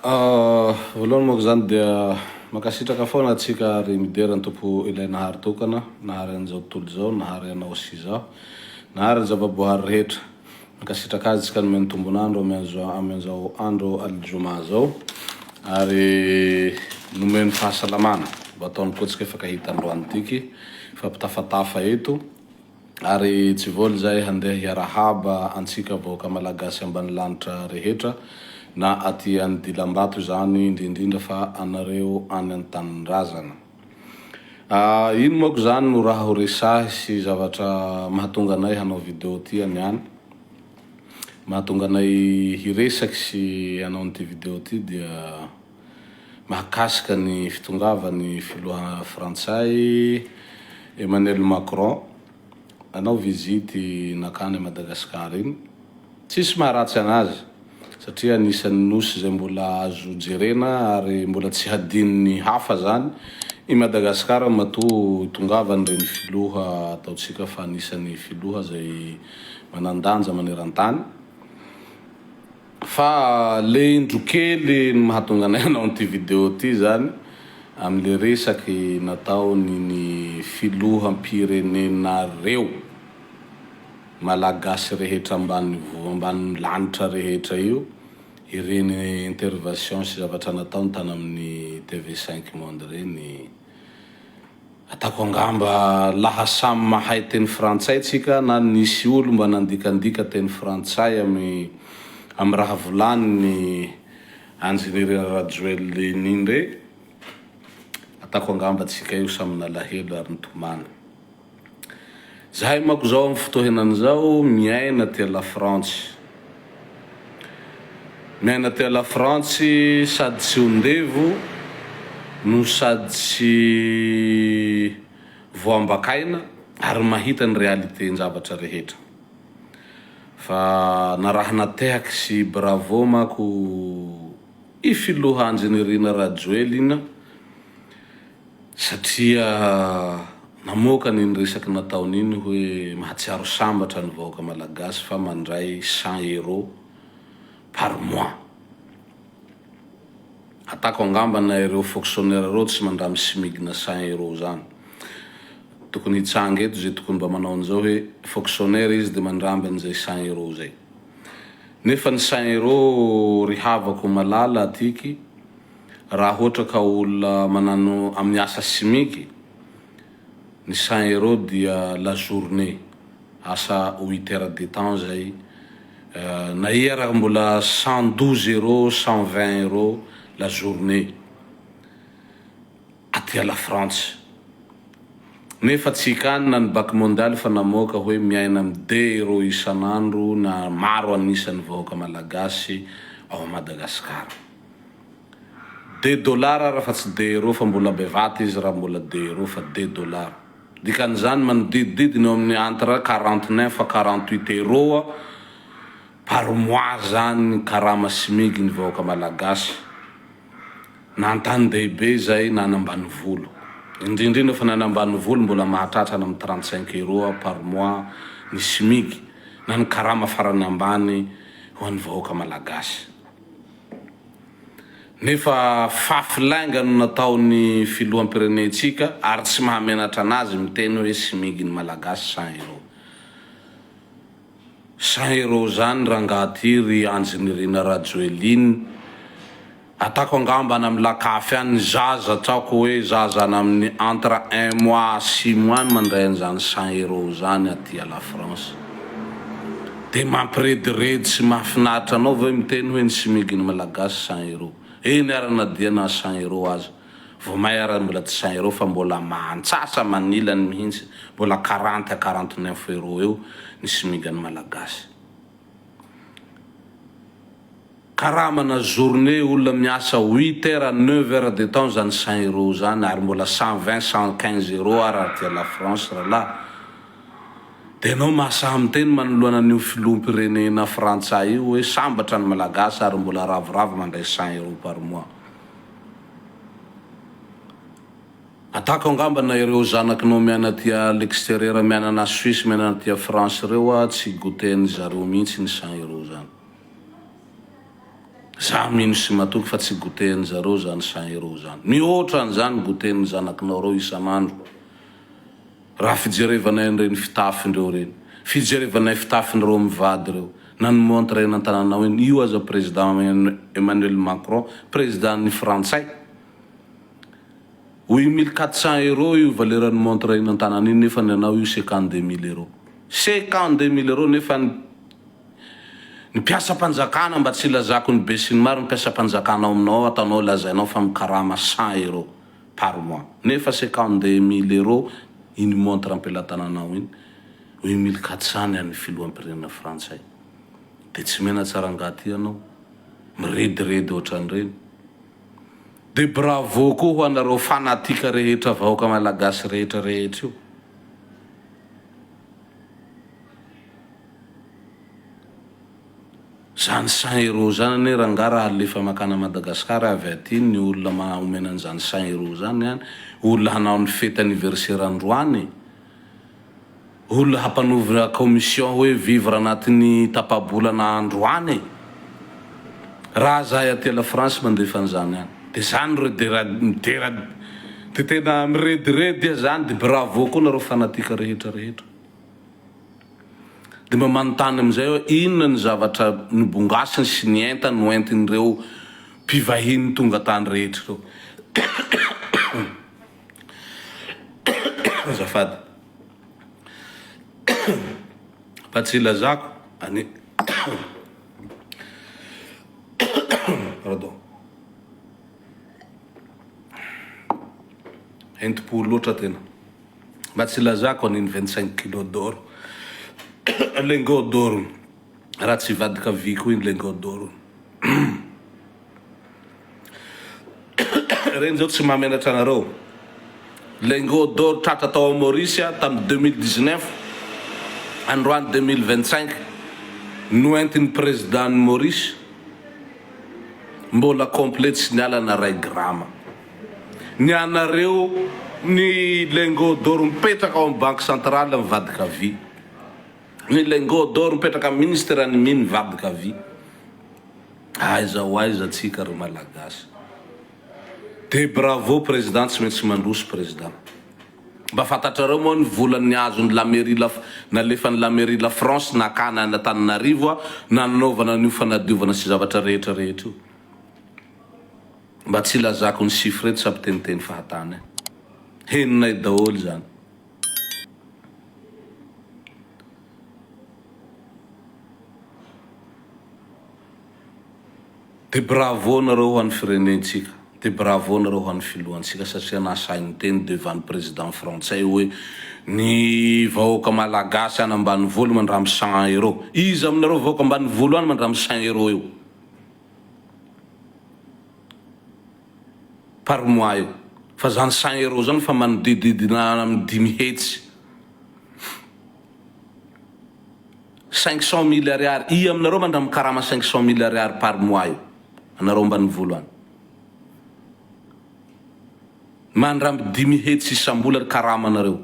Voalohany manko zany dia mankasitraka foana antsika ary midera ny Tompo ilay Nahary tokana, Nahary an'izao tontolo izao, Nahary anao sy izaho, Nahary ny zava-boahary rehetra. Mankasitraka Azy tsika nomeny tombon'andro amin'izao andro aljoma zao ary nomeny fahasalamana mba ataony koa tsika hifankahita androany tiky, hifampitafatafa eto. Ary tsy voly izay handeha hiarahaba antsika vahoaka Malagasy ambanilanitra rehetra na aty any dilambato izany indrindrindra fa anareo any antanindrazana. Ah ino manko izany no raha ho resahy sy zavatra mahatonga anay hanao video ty aniany. Mahatonga anay hiresaky sy hanao an'ity video ty dia mahakasika ny fitongavan'ny filoha frantsay Emmanuel Macron nanao visite nakany Madagascar iny. Tsisy maharatsy anazy satria anisan'ny nosy izay mbola azo jerena ary mbola tsy hadinon'ny hafa zany i Madagascar matoa itongavan'ireny filoha ataontsika fa anisan'ny filoha izay manan-danja maneran-tany. Fa le indro kely no mahatonga anay hanao an'ity video ty zany amle resaky nataon'iny filoham-pirenenareo Malagasy rehetra ambany ambany lanitra rehetra io, ireny intervation sy zavatra nataony tany amin'ny TV cinq monde reny. Ataoko angamba laha samy mahay teny frantsay tsika na nisy olo mba nandikandika teny frantsay amy amy raha volaniny Andry Nirina Rajoelina iny re, ataoko angamba tsika io samy nalahelo ary nitomany. Zahay manko zao am fotoa henany zao miaina aty la Frantsy. Miaina aty la Frantsy sady tsy ondevo no sady tsy voambakaina ary mahita ny réalité njavatra rehetra. Fa narahana tehaky sy bravo manko i filoha Andry Nirina Rajoelina. Satria namoaka an'iny resaky nataony iny hoe mahatsiaro sambatra ny vahoaka malagasy fa mandray 100 euros par mois. Atako angamba na ireo fonctionnaire ireo tsy mandramy smig-na 100 euros zany. Tokony hitsanga eto ze tokony mba manao an'izao hoe fonctionnaire izy de mandramby an'izay 100 euros zay. Nefa ny 100 euros ry havako malala atiky, Raha ohatra ka olona manano amin'ny asa simika, ny 100 euros dia la journée, asa huit heures de temps zay, na i ara mbola 112 euros, 120 euros la journée aty à la Frantsa. Nefa tsy ikany na ny baky mondialy fa namoaka hoe miaina amin'ny deux euros isan'andro na maro an'isa ny vahoaka malagasy ao Madagascar. Deux dollars ara fa tsy deux euros fa mbola bevata izy raha mbola deux euros fa deux dollars. Dikan'izany manodidididina eo amin'ny entre 49 à 48 euros par mois zany ny karama smig ny vahoaka malagasy na an-tanin-dehibe izay na any ambanivolo. Indrindrindra fa ny any ambanivolo mbola mahatratra any amin'ny 35 euros par mois ny smig na ny karama farany ambany ho an'ny vahoaka malagasy. Nefa fafy lainga no nataon'ny filoham-pirenentsika ary tsy mahamenatra anazy miteny hoe smig ny malagasy 100 euros. 100 euros zany rangaha ty ry Andry Nirina Rajoelina. Atako angamba any amin'ny lakafy any ny zaza ataoko hoe zaza any amin'ny entre un mois à six mois no mandray an'izany 100 euros zany aty à la France. Dia mampirediredy sy mahafinaritra anao ve miteny hoe ny smig ny malagasy 100 euros. Eny ara na dia na 100 euros aza. Vao may ara mbola tsy 100 euros fa mbola mahantsasa aman'ilany mihintsy mbola 40 à 49 euros eo ny smig ny malagasy. Karamana journée olona miasa huit heures à neuf heures de temps zany 100 euros zany ary mbola 120 115 euros ara aty à la France rahalahy. Dia enao mahasahy miteny manoloana an'io filoham-pirenena frantsay io hoe sambatra ny malagasy ary mbola ravoravo mandray 100 euros par mois. Atako angamba na ireo zanakinao miaina aty à l'extérieur miaina na Suisse miaina aty à France ireo a tsy goûter-ny zareo mihitsy ny 100 euros zany. Za mino sy matoky fa tsy goûter zareo zany 100 euros zany. Mihoatra an'izany goûter ny zanakinao reo isan'andro. Raha fijerevanay an'ireny fitafindreo ireny, fijerevanay fitafin'ireo mivady ireo, na ny montre eny an-tananao iny, io aza président Emmanuel Macron, président ny frantsay, 8400 euros io valeran'ny montre eny an-tanana iny nefa ny anao io 52000 euros. 52000 euros nefa ny ny mpiasam-panjakana mba tsy hilazako ny besinimaro ny mpiasam-panjakana ao aminao ao ataonao lazainao fa mikarama 100 euros par mois nefa 52000 euros iny montre am-pelatananao iny 8400 ny an'ny filoham-pirenena frantsay de tsy menatsa rangaha ty ianao mirediredy ohatran'ireny de bravo koa ho anareo fanatique rehetra vahoaka malagasy rehetra rehetra io. Zany 100 euros zany anie rangaha raha alefa makany Madagascar avy aty ny olona maha omena an'izany 100 euros zany an, olona hanao ny fety anniversaire androany e, olona hampanovina commission hoe vivre anatin'ny tapa-bolana androany e, raha zahay aty la France mandefa an'izany any de zany ro dera midera de tena mirediredy ah zany de bravo koa nareo fanatique rehetra rehetra. Dia mba manontany amin'izay aho, inona ny zavatra nobongasiny sy ny entany noentin'ireo mpivahiny tonga tany rehetra ireo? Azafady. Fa tsy ilazako any Pardon. Entim-po loatra tena. Mba tsy ilazako an'iny 25 kilos d'or lingot d'or raha tsy hivadika vy koa iny lingot d'or Ireny zao tsy mahamenatra anareo. Lingot d'or tratra tao Maurice tamin'ny 2019 androany 2025 noentin'ny président-n'i Maurice mbola complet tsy niala na ray grama. Ny anareo ny lingot d'or mipetraka ao amin'ny banque centrale mivadika vy. Ny lingot d'or mipetraka amin'ny ministère ny mines mivadika vy. Aiza ho aiza tsika ry malagasy. De bravo président tsy maintsy mandroso président. Mba fantatrareo moa ny vola niazon'ny la mairie la nalefan'ny la mairie la France nakana an'Antananarivo nanaovana an'io fanadiovana sy zavatra rehetra rehetra io. Mba tsy ilazako ny chiffre eto sa mpiteniteny fahatany eh. Henonay daholo izany. De bravo nareo ho an'ny firenentsika, de bravo nareo ho an'ny filohantsika satria nahasahy niteny devant ny président frantsay hoe ny vahoaka malagasy any ambanivolo mandramy 100 euros. Iza aminareo vahoaka ambanivolo any mandramy 100 euros io? Par mois io. Fa zany 100 euros zany fa manodididina amin'ny 500. 500 mille ariary. Ia aminareo mandra mikarama 500 mille ariary par mois io? Anareo ambanivolo any. Mandramby 500 isam-bola ny karamanareo.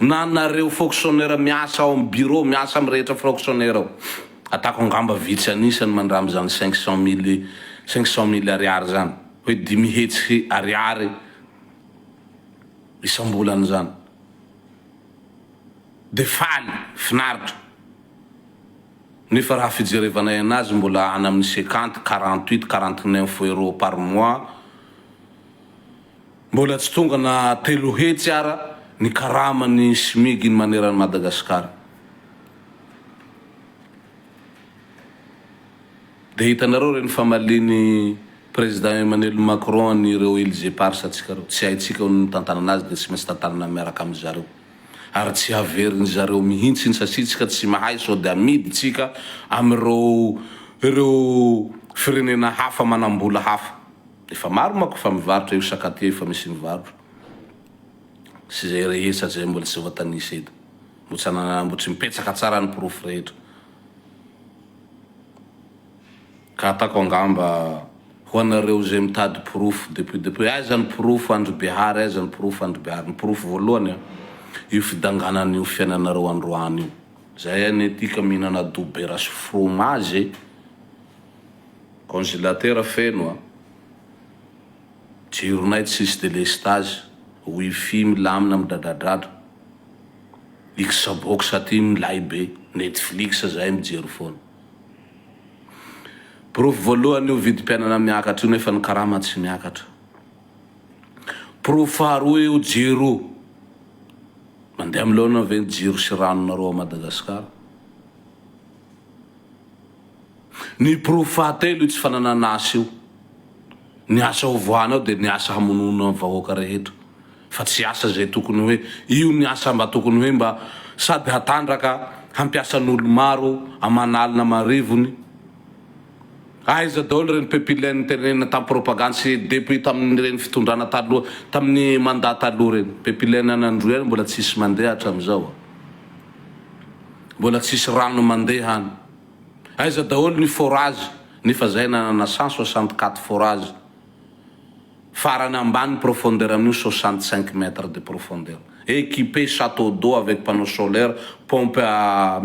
Na nareo fonctionnaire miasa ao am bureau, miasa am rehetra fonctionnaire ao. Atako angamba vitsy an'isa ny mandramby zany 500 mille, 500 mille ariary zany. Hoe 500 ariary isam-bolana zany. De faly, finaritra. Nefa raha fijerevanay anazy mbola any amin'ny 50, 48, 49 euros par mois. Mbola tsy tonga na 300 ara ny karaman'ny smig ny maneran'i Madagascar. Dia hitanareo ireny famalian'i Président Emmanuel Macron an'ireo îles éparses antsika ireo. Tsy haintsika ny mitantanana azy dia tsy maintsy tantanana miaraka amin-dry zareo. Ary tsy haverin-dry zareo mihitsy iny satria tsika tsy mahay sao dia amidy tsika amin'ireo ireo firenena hafa manam-bola hafa. Efa maro manko fa mivarotra io sakatia io fa misy mivarotra sy zay rehetra zay mbola tsy voatanisa eto mbo tsy anana mbo tsy mipetsaka tsara ny porofo rehetra ka atako angamba ho anareo zay mitady porofo depuis depuis aiza ny porofo andry Bihary aiza ny porofo andry Bihary ny porofo voalohany a io fidanganan'io fiainanareo androany io zay anie ty ka mihinana dobera sy fromage e. Congélateur feno a! Jironay tsisy délestage, wifi milamina midradradradra, Xbox aty milay be, Netflix zahay mijery foana. Porofo voalohany io vidim-piainana miakatra io nefa ny karama tsy miakatra. Porofo faharoa io jiro io. Mandeha amin'ny laoniny ve ny jiro sy ranonareo ao Madagascar? Ny porofo fahatelo io tsy fananana asa io. Ny asa hovoahana ao dia ny asa hamonoana ny vahoaka rehetra fa tsy asa izay tokony hoe io ny asa mba tokony hoe mba sady hatandraka hampiasa ny olo maro aman'alina amarivony. Aiza daholo ireny pepilene tenenina tamin'ny propagandy sy depuis tamin'ireny fitondrana taloha tamin'ny mandat taloha ireny. Pepilene any Androy any mbola tsisy mandeha hatramizao a. Mbola tsisy rano mandeha any. Aiza daholo ny forage nefa zay nanana 164 forage. Farany ambany profondeur amin'io 65 mètres de profondeur. Equipé château d'eau avec panneau solaire, pompe à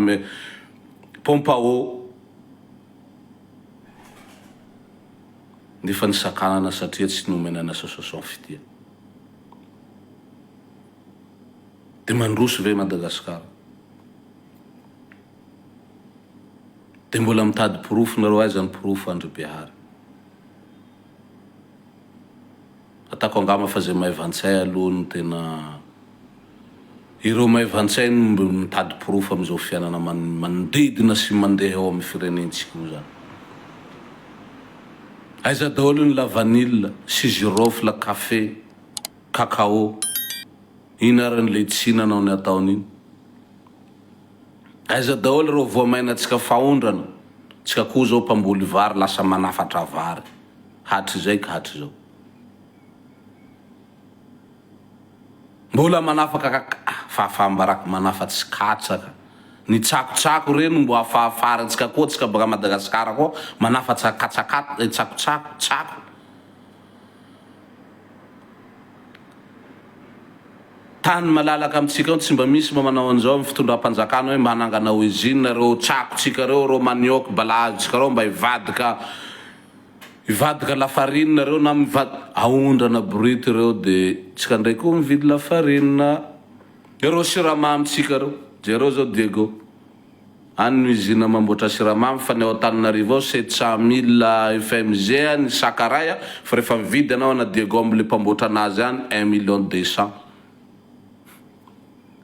pompe à eau. Nefa nisakanana satria tsy nomena ny association fitia. Dia mandroso ve Madagascar? Dia mbola mitady porofo nareo aiza ny porofo Andry Behary? Atako angamba fa zay maivantsay aloha no tena ireo maivantsay no mitady porofo amin'izao fiainana manodidina sy mandeha eo amin'ny firenentsika io zany. Aiza daholo ny lavanila sy girofle, café, cacao. Iny ary ny letchis nanao ny ataony iny. Aiza daholo ireo voamaina tsika faondrana, tsika koa zao mpamboly vary lasa manafatra vary hatrizay ka hatrizao. Mbola manafaka kak fahafaham-baraka manafatsy katsaka. Ny tsakotsako reny mbo afahafarantsika koa tsika baka Madagascar koa manafatsa katsakat tsakotsako tsako. Tany malalaka amintsika ao tsy mba misy mba manao an'izao amin'ny fitondram-panjakana hoe mba hanangana usine ireo tsakotsika ireo, ireo manioc balahazotsika ireo mba hivadika hivadika lafarine ireo na mivadika aondrana brut ireo de tsika ndray koa mividy lafarine ireo siramamintsika ireo jereo zao Diego. Any ny usine mamboatra siramamy fa ny ao Antananarivo ao 700 mille FMG ny sac iray fa rehefa mividy ianao ana Diego amle mpamboatra anazy any un million deux cent.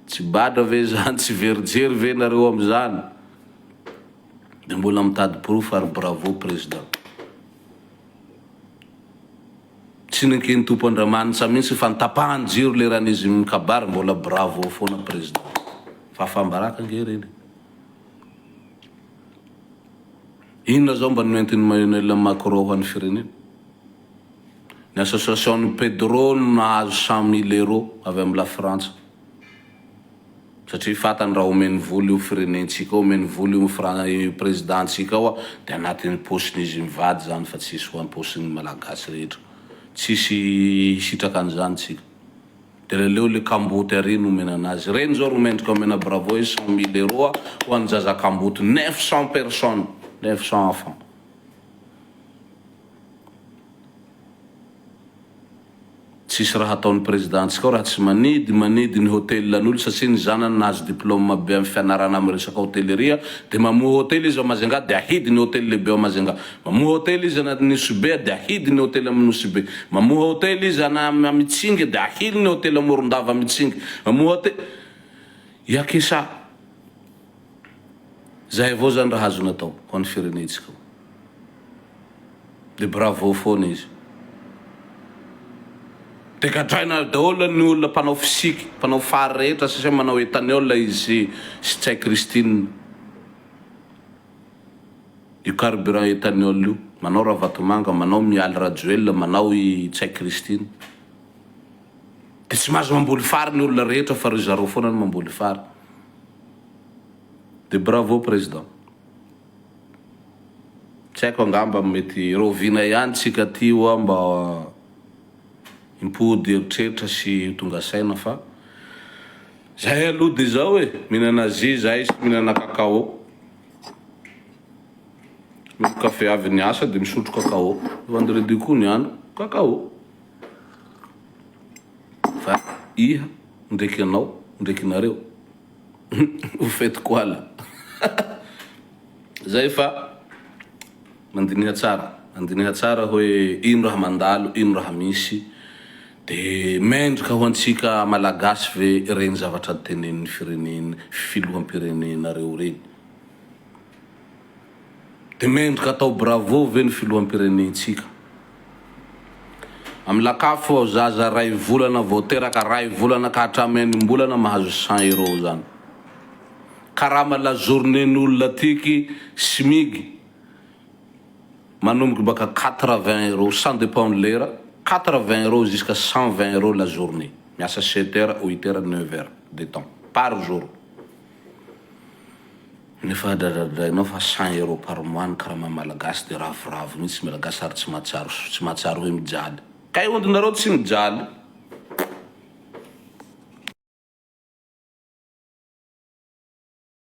Tsy badra ve zany tsy very jery ve nareo amzany? De mbola mitady porofo ary bravo président. Tsy neken'ny Tompo Andramanitra mihintsy fa nitapahany jiro leran'izy mikabary mbola bravo foana président. Fahafaham-baraka ange ireny e. Inona zao mba noentin'i Manuel Macron ho an'ny firenena? Ny association-n'i Pedro no nahazo 100 mille euros avy amin'i Lafrantsa. Satria fantany raha omeny vola io firenentsika io, omeny vola io Fran- io président-ntsika io dia anatin'ny paosin'izy mivady zany fa tsisy ho am-paosin'ny Malagasy rehetra. Tsisy hisitraka an'izany tsika. Dia aleo le kamboty ary no omena anazy. Ireny zao ro mendrika omena bravo hoe 100 mille euros ho an'ny zaza kamboty, 900 personnes, 900 enfants. Tsisy raha ataon'ny président-tsika ao raha tsy manidy manidy ny hotel an'olo satria ny zanany nahazo diplôme be amin'ny fianarana amin'ny resaka hotellerie dia mamoha hotel izy ao Majunga dia ahidy ny hotel lehibe ao Majunga mamoha hotel izy any Nosy Be dia ahidy ny hotel amin'ny Nosy Be mamoha hotel izy any Mitsingy dia ahily ny hotel Morondava Mitsingy mamoha hotel Iakisa Zay avao zany raha azony atao ho an'ny firenentsika. De bravo foana izy. De gadraina daholo ny olona mpanao fisiky, mpanao fary rehetra satria manao ethanol izy sy Ntsay Christine. Io carburant ethanol io, manao Ravatomanga, manao Mialy Rajoelina, manao i Ntsay Christine. De tsy mahazo mamboly fary ny olona rehetra fa ry zareo foana no mamboly fary. De bravo président. Tsy haiko angamba mety rahoviana ihany tsika aty hoa mba himpody eritreritra sy ho tonga saina fa zahay aloha de zao e, mihinana jus zahay sy mihinana cacao. Mino kafe avy niasa de misotro cacao. Vendredi koa ny andro, cacao. Fa iha ndraiky anao ndraiky nareo vous faites quoi là? Zay fa mandiniha tsara, mandiniha tsara hoe ino raha mandalo, ino raha misy. De mendrika ho antsika Malagasy ve ireny zavatra tenenin'ny firenena, filoham-pirenenareo reny? De mendrika atao bravo ve ny filoham-pirenentsika? Amin'ny lakafo zaza ray volana vao teraka ray volana ka hatramin'ny enim-bolana mahazo 100 euros zany. Karama la journée n'olona atiky smig manomboky baka 80 euros sans dépend ny lera, 80 euros jusqu'à 120 euros la journée. Miasa 7 heures, 8 heures, 9 heures de temps par jour. Nefa dradradrainao fa 100 euros par mois ny karama malagasy de ravoravo mihitsy malagasy ary tsy mahatsiaro tsy mahatsiaro hoe mijaly. Kay ondinareo tsy mijaly.